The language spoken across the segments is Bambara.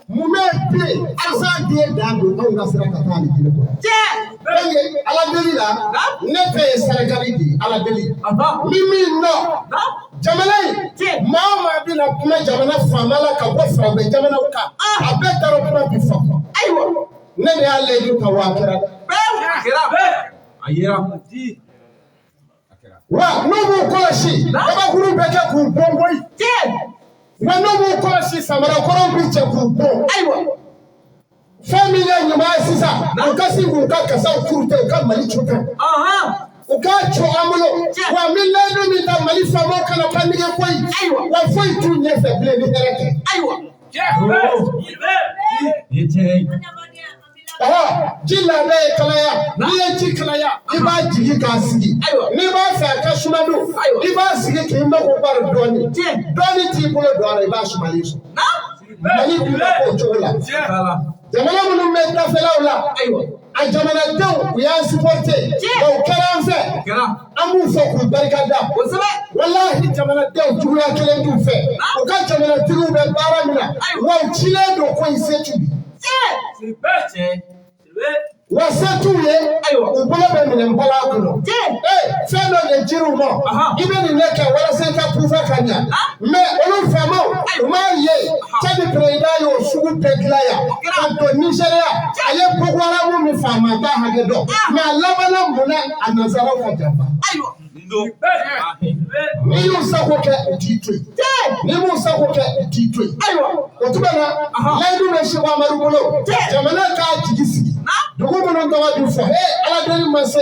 Mun bɛ bilen asa den dan don anw ka sira ka taa alijinɛ kɔnɔ. Donc Ala deli la, ne fɛ ye sarakali de ye Ala deli. Ni min nɔ jamana in, maa o maa bɛna kuma jamana faama la ka bɔ farafin jamanaw kan, a bɛɛ taara kuma bi fa. Ayiwa. Ne de y'a layidu ta wa a kɛra. A kɛra. A yera. Wa n'u b'u kɔlɔsi, kabakuru bɛ kɛ k'u bon koyi. Wa n'u b'u kɔlɔsi, samarakɔrɔw bɛ cɛ k'u bon. Ayiwa. Fɛn min ye ɲuman ye sisan, u ka sin k'u ka kasaw kurute, u ka Mali co kan. U k'a co an bolo. Wa n bɛ layidu min ta, Mali faamaw kana paniquer koyi. Ayiwa. Wa foyi t'u ɲɛfɛ bilen ni hɛrɛ tɛ. Ayiwa. Ye tiɲɛ ye. Ɔhɔ, ji laada ye kalaya. N'i ye ji kalaya, i b'a jigin k'a sigi. Ayiwa. N'i b'a fɛ a ka suma dun, Ayiwa. i b'a sigi k'i mako bari dɔɔni. Dɔɔni t'i bolo don a la, i b'a sumalen sɔrɔ. Mali dun bɛ k'o cogo la. Voilà. Jamana minnu bɛ dafɛlaw la, Ayiwa. a jamanadenw, u y'an supporter, wa u kɛra an fɛ. Kɛra. An b'u fɔ k'u barika da. Kosɛbɛ. Walahi, jamanadenw juguya kelen t'u fɛ. U ka jamanatigiw bɛ baara min na, wa u cilen don ko in se t'u ye. Tiɲɛ. Wa se t'u ye. Ayiwa. U bolo bɛ minɛn bala kɔnɔ. Ee, fɛn dɔ de jir'u ma. I bɛ nin de kɛ walasa i ka pouvoir ka ɲa. Mais olu faamaw, u m'a ye Tchad président y'o sugu bɛɛ dilan yan ka don Nigéria. A ye Boko Haram min faama t'a hakɛ dɔn, mais a labanna mun na? A nanzaraw ka janfa. Ayiwa. N'i y'u sago kɛ, u t'i to yen. N'i m'u sago kɛ, u t'i to yen. Ayiwa. O tuma na, layidu bɛ Seko Amadu bolo, jamana k'a jigi sigi. Dugu minnu tɔgɔ bɛ fɔ, ee, Ala deli ma se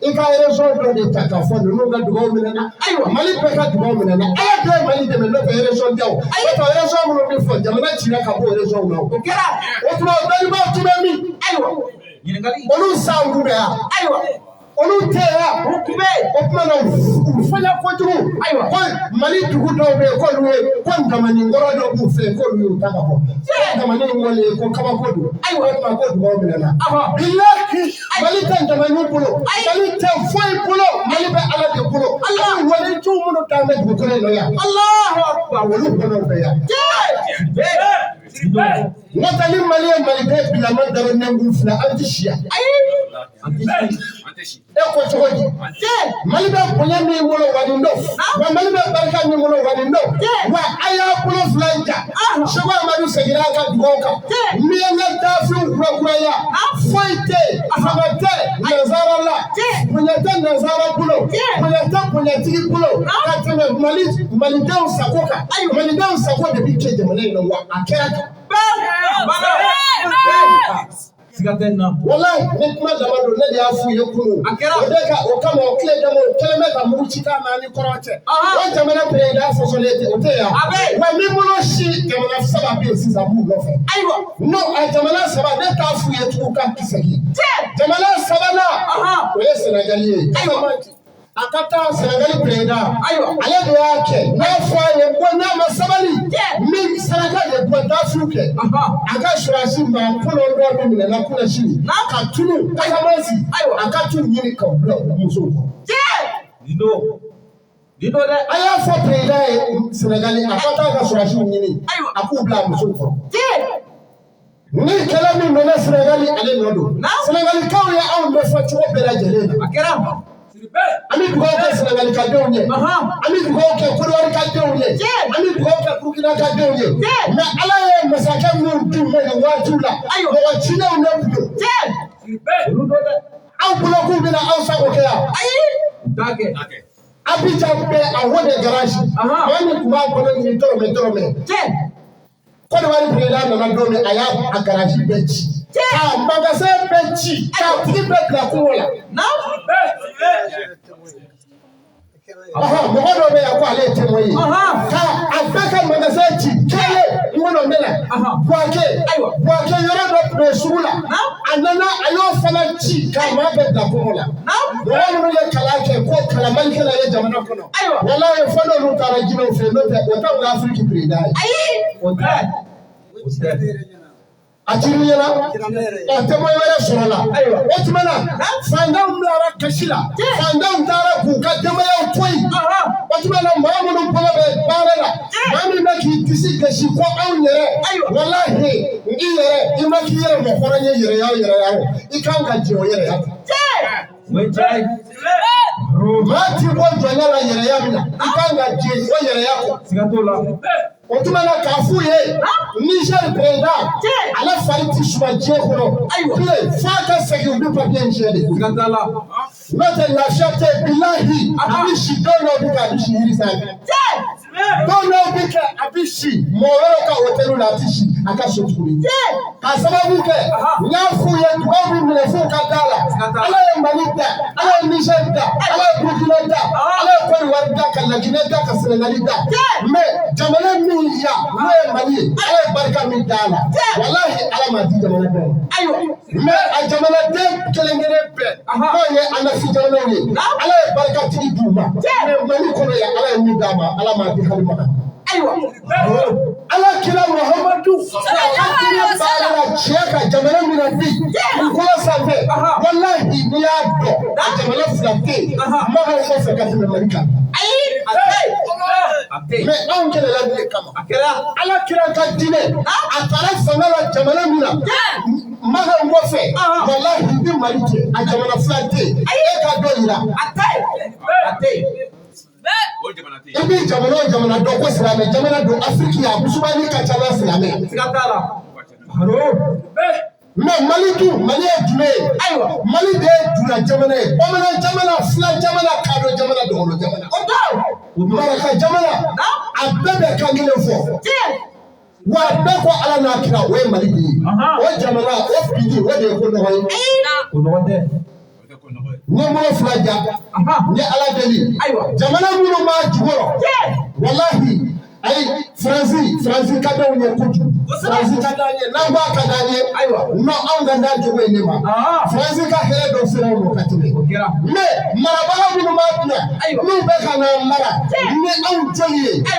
i ka région dɔ de ta k'a fɔ ninnu ka dugawu minɛna. Ayiwa, Mali bɛɛ ka dugawu minɛna. Ala bɛɛ ye Mali dɛmɛ, n'o tɛ région tɛ o. N'o tɛ région minnu bɛ fɔ, jamana cira ka bɔ o région na o. O kɛra. O tuma, o dɔnnibaaw tun bɛ min? Ayiwa. Ɲininkali. Olu sanw tun bɛ yan. Ayiwa. Olu tɛ yan. U tun bɛ yen. O tuma na, u fɔlɔ kojugu. Ayiwa. Ko Mali dugu dɔw bɛ yen, k'olu ye ko Ntamaninkɔrɔ dɔ b'u fɛ yen, k'olu y'u ta ka bɔ. Ntamani in kɔni ye ko kabako don. Ayiwa. O tuma ko dugawu minɛna. Bilahi, Mali tɛ Ntamani bolo. Mali tɛ foyi bolo. Mali bɛ Ala de bolo. Ala waliju minnu t'an bɛ dugukolo in nɔ yan. Allahu akbar. Olu kɔnɔw bɛ yan. N'o tɛ, ni Mali ye Maliden bilama dara nɛnkun fila, an ti si yan. Ayi. E ko cogo di? Mali bɛ bonya min bolo, wa nin don. Wa Mali bɛ barika min bolo, wa nin don. Wa a y'a bolo fila in ja. Seko Amadu seginna a ka dugawu kan. Miyanka dafinw kurakuraya. Foyi tɛ yen, fanga tɛ nanzara la. Bonya tɛ nanzara bolo. Bonya tɛ bonyatigi bolo. Ka tɛmɛ Mali malidenw sago kan. Malidenw sago de bi kɛ jamana in na, wa a kɛra tan. Siga tɛ nin na. Walahi, ni kuma dama don, ne de y'a f'u ye kunun. A kɛra. O de ka o kama, o tile dama, o kɛlen bɛ ka mugu ci k'a naani kɔrɔ cɛ. O jamana président fɔsɔlen tɛ, o tɛ yan. A bɛ yen. Wa min bolo si, jamana saba bɛ yen sisan, b'u nɔfɛ. Ayiwa. N'o a jamana saba, ne t'a f'u ye tugun k'a tɛ segin. Jamana sabanan, o ye Sɛnɛgali ye. Ayiwa. A ka taa Sɛnɛgali président. Ayiwa. Ale de y'a kɛ. N'a fɔ a ye ko n'a ma sabali, min saraka de bɔ dafiw kɛ. A ka sɔrɔdasi maa 9 min minɛna kunna sini ka tunu Casamance. Ayiwa. A ka t'u ɲini k'u bila u musow kɔrɔ. Nin don. Nin don dɛ. A y'a fɔ président ye Sɛnɛgali, a ka taa ka sɔrɔdasiw ɲini. Ayiwa. A k'u bila a musow kɔrɔ. Ni kɛlɛ min donna Sɛnɛgali, ale nɔ don. Sɛnɛgalikaw ye anw dɛsɛ cogo bɛɛ lajɛlen na. A kɛra. An bɛ dugawu kɛ Sɛnɛgalikadenw ye. An bɛ dugawu kɛ Kodowari-kadenw ye. An bɛ dugawu kɛ Burukina-kadenw ye. Mais Ala ye masakɛ minnu d'u ma nin waatiw la, mɔgɔ cilenw de tun don. Olu don dɛ. Aw bolo k'u bɛna aw sago kɛ yan. Ayi. U t'a kɛ. Abidjan bɛɛ a wo de garage. Maa min tun b'a bolo ɲini dɔrɔmɛ dɔrɔmɛ. Kodowari président nana don min, a y'a a garage bɛɛ ci. K'a magasin bɛɛ ci. K'a tigi bɛɛ bila kungo la. Mɔgɔ dɔ bɛ yan ko ale ye témoin ye. Ka a bɛɛ ka magasin ci. Kelen n kɔnɔ bɛ na. Buwake. Ayiwa. Buwake yɔrɔ dɔ tun bɛ sugu la. A nana, a y'o fana ci k'a maa bɛɛ bila kungo la. Mɔgɔ minnu ye kalan kɛ ko kalanbalikɛla ye jamana kɔnɔ. Ayiwa. Walayi, fo n'olu taara jinɛw fɛ yen, n'o tɛ o t'anw ka Afiriki président ye. Ayi. O tɛ. O tɛ. A ti ɲɛna ɔ, témoin wɛrɛ sɔrɔla. O tuma na, fantanw bilara kasi la, fantanw taara k'u ka denbayaw to yen. O tuma na, maa minnu bolo bɛ baara la, maa min bɛ k'i disi gosi ko anw yɛrɛ, walahi, i yɛrɛ i ma k'i yɛrɛ mɔgɔ hɔrɔn ye, yɛrɛya o yɛrɛya o, i kan ka jɛ o yɛrɛya kan. O ye tiɲɛ ye. Maa ti bɔ jɔnya la yɛrɛya min na, i kan ka jɛ o yɛrɛya kɔ. Siga t'o la. O tuma na, k'a f'u ye, Niger président, ale fari ti suma diɲɛ kɔnɔ bilen f'a ka segin, u bɛ papiye in tiɲɛ de. Siga t'a la. N'o tɛ, lafiya tɛ, bilahi. A bɛ si don dɔw bɛ kɛ, a bɛ si yiri sanfɛ. Don dɔw bɛ kɛ, a bɛ si mɔgɔ wɛrɛw ka hôtel la, a tɛ si a ka so tuguni. K'a sababu kɛ, n y'a f'u ye, dugawu bɛ minɛ f'u ka da la. Ala ye Mali da, Ala ye Niger da, Ala ye Burukina da, Ala ye Côte d'Ivoire da, ka Laginɛ da, ka Sénégal da. Mais jamana min yan, n'o ye Mali ye, Ala ye barika min d'a la, walahi, Ala m'a di jamana bɛɛ ma. Mais a jamanaden kelen kelen bɛɛ, n'o ye an jamanaw ye, Ala ye barikatigi d'u ma. Mais Mali kɔnɔ yan, Ala ye min d'a ma, Ala m'a di hali Makan. Ala kira Muhamadu a ka diinɛ baara la tiɲɛ ka jamana min na bi dugukolo sanfɛ, walahi, n'i y'a dɔn, a jamana fila tɛ yen Makan kɔfɛ ka tɛmɛ Mali kan. A tɛ yen. A tɛ yen. Mais anw kɛlɛla nin de kama. A kɛra. Ala kira ka diinɛ, a taara fanga la jamana min na Makan kɔfɛ, walahi, ni Mali tɛ, a jamana fila tɛ yen. E ka dɔ yira. A tɛ yen. A tɛ yen. I bɛ jamana o jamana dɔn ko silamɛ jamana don Afiriki yan, musulmani ka ca n'a silamɛ. Siga t'a la. Mais Mali dun, Mali ye jumɛn ye? Ayiwa. Mali de ye jula jamana ye, bamanan jamana, fila jamana, kadɔ jamana, dɔgɔnɔ jamana, maraka jamana, a bɛɛ bɛ kan kelen fɔ. Wa a bɛɛ ko Ala n'a kira, o ye Mali de ye. O jamana o bidi, o de ye ko nɔgɔ ye. O nɔgɔ tɛ. N ye bolo fila ja, n ye Ala deli. Jamana minnu b'a jukɔrɔ, walahi, ayi, Faransi, Faransi ka d'anw ye kojugu. Faransi ka d'an ye, n'an ko a ka d'an ye, ayiwa, non, anw ka d'an cogo ye ne ma. Faransi ka hɛrɛ dɔ sera anw ma ka tɛmɛ. O kɛra. Mais marabaga minnu b'a kunna, n'u bɛ ka na mara ni anw joli ye, a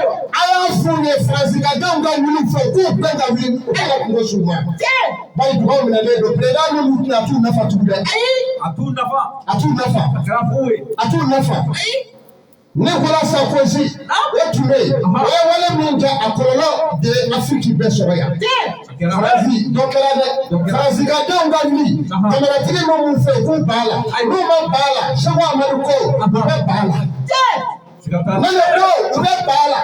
y'a f'u ye, Faransi ka denw ka wuli fɛ, k'u bɛɛ ka wuli, u ka kungo s'u ma. Bari dugawu minɛlen don, président minnu tɛna t'u nafa tugun dɛ. A t'u nafa. A t'u nafa. A kɛra fu ye. A t'u nafa. Nicolas Sarkozy, o tun bɛ yen, o ye wale min kɛ, a kɔlɔlɔ de ye Afiriki bɛɛ sɔrɔ yan. A kɛra. Faransi dɔ kɛra dɛ. Faransi ka denw ka wuli, jamanatigi min b'u fɛ, k'u b'a la, n'u ma b'a la, Seko Amadu ko u bɛ b'a la. Siga t'a la. Ne de ko u bɛ b'a la.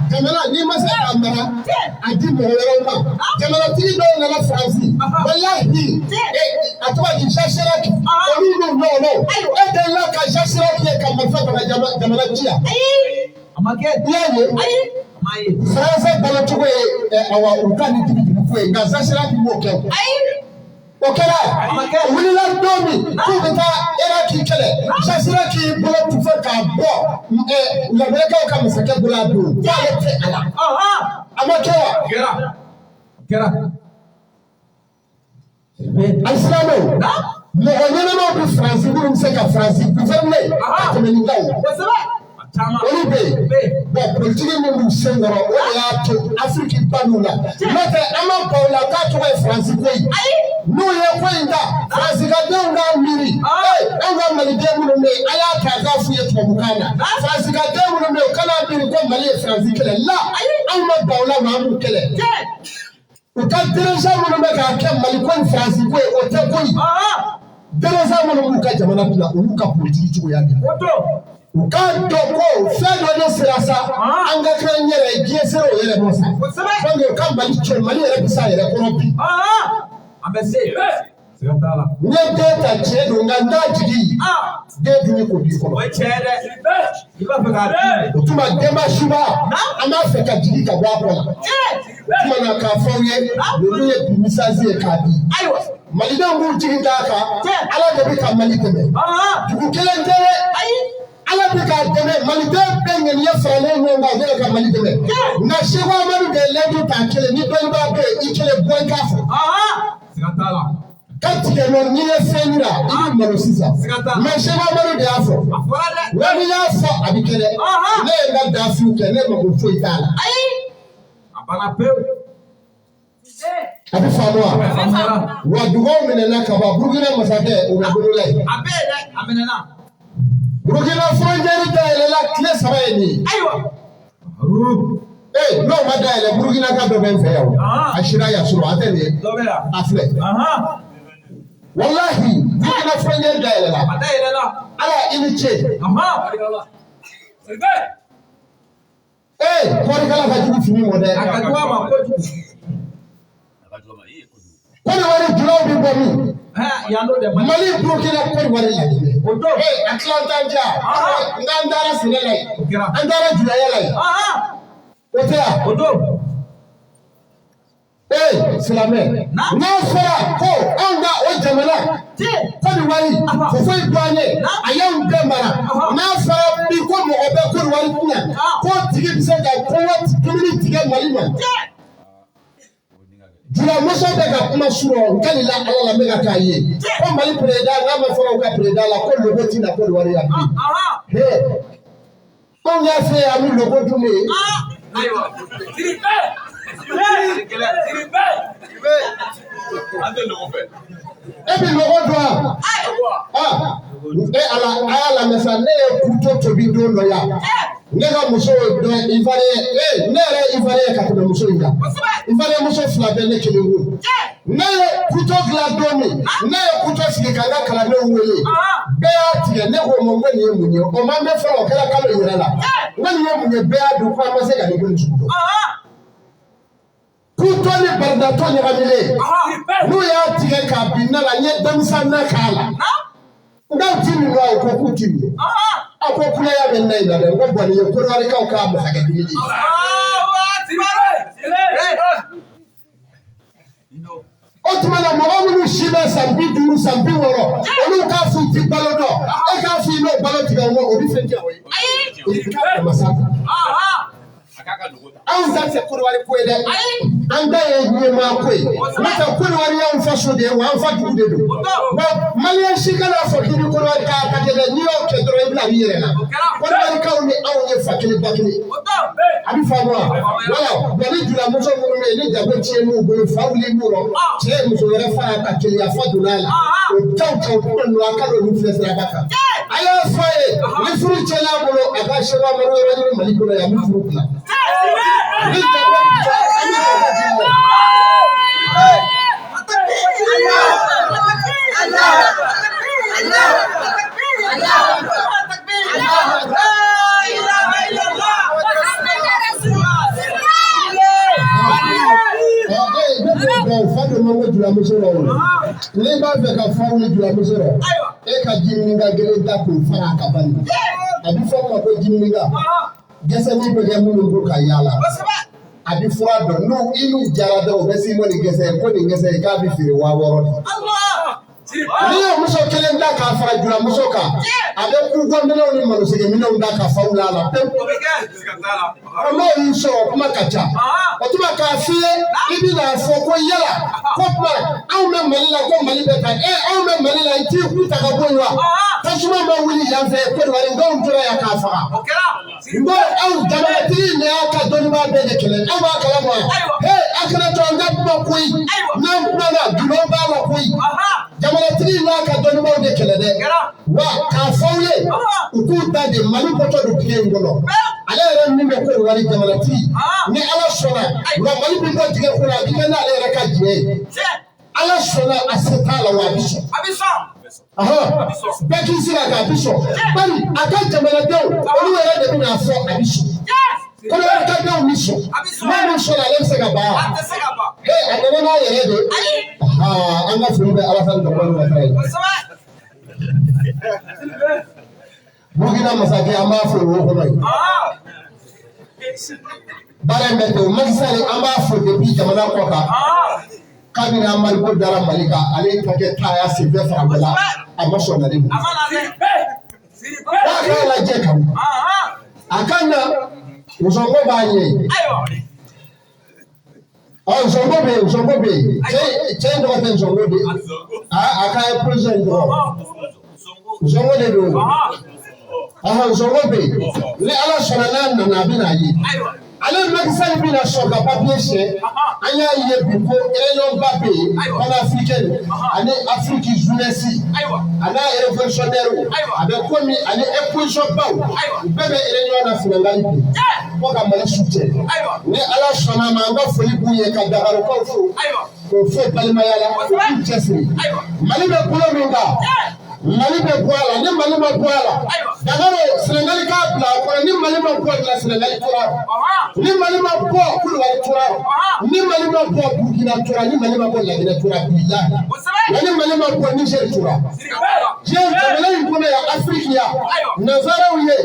Jamana n'i ma se k'a mara, a di mɔgɔ wɛrɛw ma. Jamanatigi dɔw nana Faransi, walahi, a tɔgɔ di, Jacques Chirac, olu n'u ɲɔgɔnnaw, e delila ka Jacques Chirac ye ka marifa ta ka jamana ci yan? A ma kɛ. I y'a ye? A ma ye. Faransi balocogo ye awa, u ka nin dibi ko ye, nka Jacques Chirac m'o kɛ. O kɛra, u wulila don min k'u bɛ taa Iraki kɛlɛ, Jacques Chirac y'i bolo tufa k'a bɔ lamɛrikaw ka masakɛ bolo a don k'ale tɛ a la. A ma kɛ wa? A kɛra. A kɛra. Alisilamɛw, mɔgɔ ɲɛnamaw bɛ Faransi minnu bɛ se ka Faransi gouverner ka tɛmɛ nin kan o. A caman. Olu bɛ yen. Bon, politiki min b'u sen kɔrɔ, o de y'a to Afiriki ba n'u la. N'o tɛ, an ma ban o la k'a tɔgɔ ye Faransi ko ye. N'u ye ko in ta, Faransi ka denw k'a miiri, ee, anw ka maliden minnu bɛ yen, a y'a ta k'a f'u ye tubabukan na. Faransi ka den minnu bɛ yen, u kana miiri ko Mali ye Faransi kɛlɛ la. Anw ma ban o la, maa m'u kɛlɛ. U ka dirigeant minnu bɛ k'a kɛ Mali ko ni Faransi ko ye, o tɛ ko ye. Dirigeant minnu b'u ka jamana kunna, olu ka politiki cogoya de. O don. U k'a dɔn ko fɛn dɔ de sera sa, an ka kɛ n yɛrɛ ye, diɲɛ sera o yɛrɛ ma sa. Donc u ka Mali cɛ, Mali yɛrɛ bɛ s'a yɛrɛ kɔrɔ bi. An bɛ se. Siga t'a la. N ye den ta, tiɲɛ don, nka n t'a jigi. Den dun k'o b'i kɔnɔ. O ye tiɲɛ ye dɛ. I b'a fɛ k'a di. O tuma, denba suba, an b'a fɛ ka jigi ka bɔ a kɔ la. O tuma na, k'a fɔ aw ye, ninnu ye bi message ye k'a di. Malidenw b'u jigi d'a kan, Ala de bɛ ka Mali dɛmɛ. Dugu kelen tɛ dɛ. Ala bɛ k'a dɛmɛ, maliden bɛɛ ŋaniya faralen ɲɔgɔn kan, o bɛ ka Mali dɛmɛ. Nka Seko Amadu de ye layidu ta kelen, ni dɔnnibaa bɛ yen, i kelen bɔ i k'a fɔ. Siga t'a la. Ka tigɛ nɔ n'i ye fɛn yira i bɛ malo sisan. Siga t'a la. Mais Seko Amadu de y'a fɔ. A fɔra dɛ. Wa n'i y'a fɔ a bɛ kɛ dɛ. Ne ye n ka dafiw kɛ, ne mako foyi t'a la. A banna pewu. A bɛ faamu wa? A faamuyara. Wa dugawu minɛna ka ban. Burukina masakɛ, o bɛ bolo la yen. A bɛ yen dɛ, a minɛna. Burukina frontière dayɛlɛla tile 3 ye nin ye. Ayiwa. Ee, n'o ma dayɛlɛ, Burukina ka dɔ bɛ n fɛ yan o. A sira yan sɔrɔ a tɛ nin ye. Dɔ bɛ yan. A filɛ. Walahi, Burukina frontière dayɛlɛla. A dayɛlɛla. Ala i ni ce. Ee, kɔɔrikala ka jugu fini mɔ dɛ. A ka jugu a ma kojugu. Kɔdiwari julaw bɛ bɔ min? Yan n'o dɛ. Mali, Burukina, Kɔdiwari, Laginɛ. O don. Ee, a tilantan ja. Nka an taara sɛnɛ la yen. O kɛra. An taara julaya la yen. O tɛ yan. O don. Ee, silamɛ. N'a fɔra ko anw ka o jamana Kɔdiwari, Fofoyi Duwane, a y'anw bɛɛ mara. N'a fɔra bi ko mɔgɔ bɛ Kɔdiwari kunna, k'o tigi bɛ se ka kɔngɔ dumuni tigɛ Mali ma. Julamuso bɛ ka kuma surɔ n kalila Ala la, n bɛ ka k'a ye ko Mali président, n'a ma fɔra u ka président la ko logo ti na Kɔdiwari yan bi. He, anw y'a fɛ yan, an bɛ logo dun de. Ayiwa. E bɛ logo dun wa? Ah, e Ala, a y'a lamɛn sa, ne ye kuto tobi don dɔ yan. Ne ka muso dɔ Ivoirien, ee, ne yɛrɛ ye Ivoirien ka tɛmɛ muso in kan. Ivoirien muso 2 bɛ ne kelen kun. Ne ye kuto dilan don min, ne ye kuto sigi ka n ka kalandenw wele. Bɛɛ y'a tigɛ, ne ko ma ko nin ye mun ye? O ma mɛn fɔlɔ, o kɛra kalo yɛrɛ la. N ko nin ye mun ye? Bɛɛ y'a dun ko an ma se ka nin ko nin sugu dɔn. Kuto ni baridatɔ ɲagamilen. N'u y'a tigɛ k'a bin na la, n ye denmisɛn na k'a la. N k'aw ti nin dɔn, o ko k'u ti nin dɔn. A ko kulaya bɛ na in na dɛ, n ko bɔn nin ye Kɔdiwarikaw ka masakɛ dumuni ye. O tuma na mɔgɔ minnu si bɛ san 50, san 60, olu k'a f'u ti balo dɔn, e k'a f'i n'o balo tigɛ o ma, o bɛ fɛn kɛ o ye. O bɛ k'a masa ta. Anw ta tɛ Kɔdiwari ko ye dɛ. An ta ye ɲɛmaa ko ye. N'o tɛ, Kɔdiwari y'anw faso de ye, wa an fa dugu de don. Wa Maliyɛn si kana fɔ k'i bɛ Kɔdiwari k'a ka kɛ dɛ, n'i y'o kɛ dɔrɔn i bɛna i yɛrɛ la. Kɔdiwarikaw ni anw ye fa kelen ba kelen. A bɛ faamu wa? Wala, wa ni julamuso minnu bɛ yen ni jago tiɲɛ b'u bolo, fa wuli b'u rɔ, cɛ ye muso wɛrɛ fara ka keleya fa donna a la. O taw taw kuma ninnu, a ka n'olu filɛ siraba kan. A y'a fɔ a ye, ni furu tiɲɛna a bolo, a ka Seko Amadu yɔrɔ ɲini Mali kɔnɔ yan, n bɛ furu bila. Ni jago an bɛ jago dilan. Ne t'o dɔn, fa dɔ ma ko julamuso la o. N'i b'a fɛ ka fa wuli julamuso la, e ka jimininka kelen ta k'o fara a kan bani. A bɛ fɔ o ma ko jimininka. Gɛsɛni bɛ kɛ minnu kun ka yaala. A bɛ fura dɔn, n'u i n'u jara dɔrɔn, u bɛ s'i ma ni gɛsɛ ye, ko nin gɛsɛ ye k'a bɛ feere 6000 de. N'i ye muso kelen da k'a fara julamuso kan, a bɛ kukɔminɛw ni malosɛgɛminɛw da ka faw la a la pewu. N'o y'i sɔrɔ, kuma ka ca. O tuma k'a f'i ye, i bɛna fɔ ko yala ko kuma anw bɛ Mali la, ko Mali bɛ tan. E, anw bɛ Mali la, i t'i ku ta ka bɔ yen wa? Tasuma ma wuli yan fɛ Kɔdiwarikaw tora yan k'a faga. N ko anw jamanatigi de y'a ka dɔnnibaa bɛɛ de kɛlɛ, aw b'a kalama. He, a kana to an ka kuma koyi, n'an kumana gundo b'a la koyi. Jamanatigi n'a ka dɔnnibaaw de kɛlɛ dɛ. Wa k'a fɔ aw ye, u k'u ta de Mali bɔtɔ don dingɛ in kɔnɔ. Ale yɛrɛ min bɛ Kɔdiwari jamanatigi, ni Ala sɔnna, wa Mali bɛ bɔ dingɛ kɔnɔ, a bɛ kɛ n'ale yɛrɛ ka diɲɛ ye. Ala sɔnna, a se t'a la, wa a bɛ sɔn. Bɛɛ k'i sigi a kan, a bɛ sɔn. Bari a ka jamanadenw, olu yɛrɛ de bɛna fɔ a bɛ sɔn. Kɔdiwarikadenw bɛ sɔn. N'a min sɔnna, ale bɛ se ka ban wa? He, a nana n'a yɛrɛ de. An ka foli bɛ Alasani Dramani Watara ye. Burukina masakɛ, an b'a fo wo kɔnɔ yen. Baara in bɛ ten o. Macky Sall, an b'a fo depuis jamana kɔ kan. Kabini embargo dara Mali kan, ale ka kɛ taaya senfɛ farabɛla, a ma sɔn nali ma. K'a k'a lajɛ kan, a ka na musoko b'a ɲɛ. Zongo bɛ yen, Zongo bɛ yen. Cɛ in tɔgɔ tɛ Zongo de ye. A ka ye polisi in tɔgɔ. Zongo de don. Ɔhɔn, Zongo bɛ yen. Ni Ala sɔnna n'a nana a bɛ n'a ye. Ale Macky Sall bɛna sɔn ka papier siɲɛ. An y'a ye bi ko réunion ba bɛ yen panafricaine ani Afrique jeunesse a n'a révolutionnaire a bɛ komi ani opposition baw u bɛɛ bɛ réunion na Sénégal bi fo ka Mali su cɛ. Ni Ala sɔnna a ma, an ka foli b'u ye ka Dakarokaw fo k'o fo balimaya la u k'u cɛsiri. Mali bɛ bolo min kan, Mali bɛ bɔ a la. Ni Mali ma bɔ a la, Dakaro Sénégal k'a bila a kɔnɔ. Ni Mali ma bɔ a la, Sénégal tora. Ni Mali ma bɔ, Kulubali tora. Ni Mali ma bɔ, Burkina tora. Ni Mali ma bɔ, Laginɛ tora bilahi. Nka ni Mali ma bɔ, Niger tora. Diɲɛ jamana in kɔnɔ yan, Afiriki yan, nanzaraw ye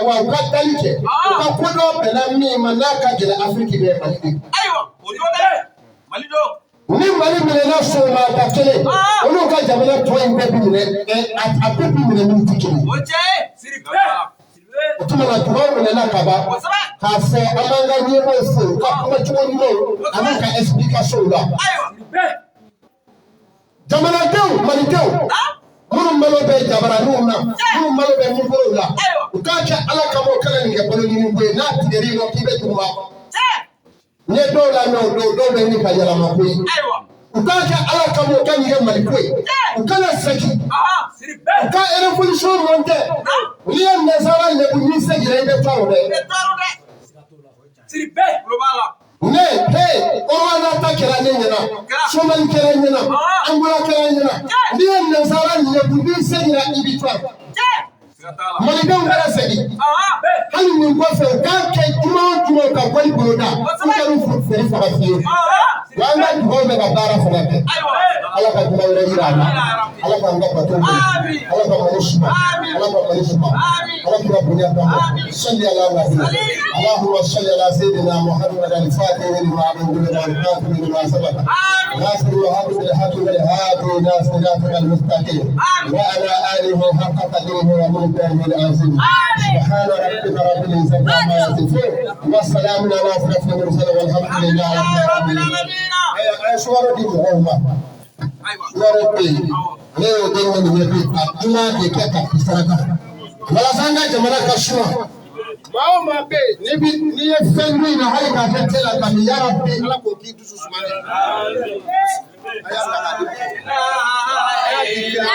wa u ka dali kɛ u ka kodɔn bɛnna min ma n'a ka gɛlɛn Afiriki bɛɛ, Mali de. Ni Mali minɛna sɔgɔmada kelen, olu ka jamana tɔ in bɛɛ bi minɛ, a bɛɛ bi minɛ miniti kelen. O tuma na tubabu minɛna ka ban k'a fɔ an b'an ka ɲɛmɔgɔw fo u ka kumacogo ɲumanw ani ka explication la. Jamanadenw, malidenw minnu malo bɛ jabaraninw na, minnu malo bɛ mikorow la, u k'a kɛ Ala kama, u kana nin kɛ balo ɲini ko ye. N'a tigɛr'i kɔ k'i bɛ duguma, n ye dɔw lamɛn o don, dɔw bɛ ɲini ka yɛlɛma koyi. U k'a kɛ Ala kama, u ka nin kɛ Mali ko ye, u kana segin, u ka révolution monter. N'i ye nanzara lebu, n'i seginna i bɛ taa o dɛ. Ne he Rwanda ta kɛra ne ɲɛna, Somali kɛra n ɲɛna, Angola kɛra n ɲɛna. N'i ye nanzara lebu, n'i seginna i bɛ taa. Malidenw kana segin hali nin kɔfɛ. U k'a kɛ juma o juma u ka wali boloda, u kan'u feere faga fiyewu. Wa an ka dugawu bɛ ka baara fana kɛ. Ala ka juma wɛrɛ yira an na. Ala k'an ka bato minɛ. Ala ka Mali suma. Ala ka Mali suma. Ala kira bonya kama. Salli ala nabi. Allahumma salli ala sayyidina Muhammad al-Fatih lima ughliqa wal-khatimi lima sabaqa ناصر الحق بالحق والهادي الى صراطك المستقيم وعلى اله حق قدره ومقداره العظيم. سبحان ربك رب العزه عما يصفون والسلام على اشرف المرسلين والحمد لله رب العالمين. A ye sukaro di mɔgɔw ma. Sukaro bɛ yen, ne y'o de ɲini bi ka juma de kɛ ka bi saraka walasa an ka jamana ka suma. Maa o maa bɛ yen n'i bi n'i ye fɛn dun in na, hali k'a kɛ te la ka min, yarabi Ala k'o k'i dusu suma dɛ. A y'a ta k'a di. A y'a di kira.